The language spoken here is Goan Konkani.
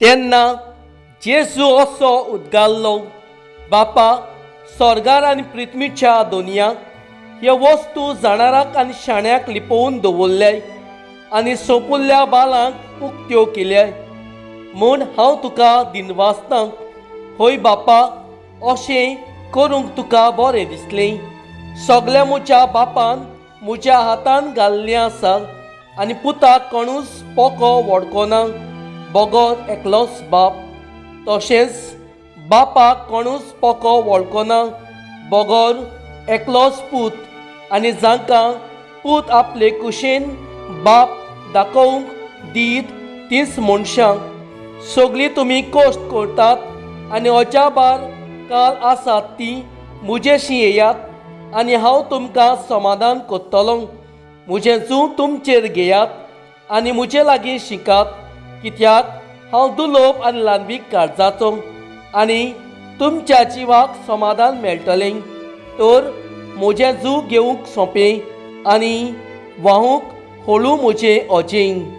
तेन्ना जेजू असो उद्गारलो, बापा, सोर्गार आनी पृथ्वीच्या दोनया ह्यो वस्तू जाणाराक आनी शाण्याक लिपोवन दवरल्याय आनी सोंपुल्ल्या बालांक उक्त्यो केल्याय म्हूण हांव तुका दिनवासतां. हय बापा, अशें करूंक तुका बरें दिसलें. सगळें म्हज्या बापान म्हज्या हातान घाल्लें आसा आनी पुताक कोणूच पोको वळखना बगर एकलोच बाप, तशेंच बापाक कोणूच पोको वळखना बगर एकलोच पूत आनी जांकां पूत आपले कुशेन बाप दाखोवंक दीत तींच मनशां. सगळीं तुमी कश्ट करतात आनी अजाबार काल आसात ती म्हजेशी येयात आनी हांव तुमकां समाधान करतलो. म्हजें जूं तुमचेर घेयात आनी म्हजे लागीं शिकात, कित्याक हांव दुलोब आनी ल्हानवीक काळजाचो, आनी तुमच्या जिवाक समाधान मेळटलें. तर म्हजें जूं घेवंक सोंपें आनी वाहूंक हळू म्हजें अजें.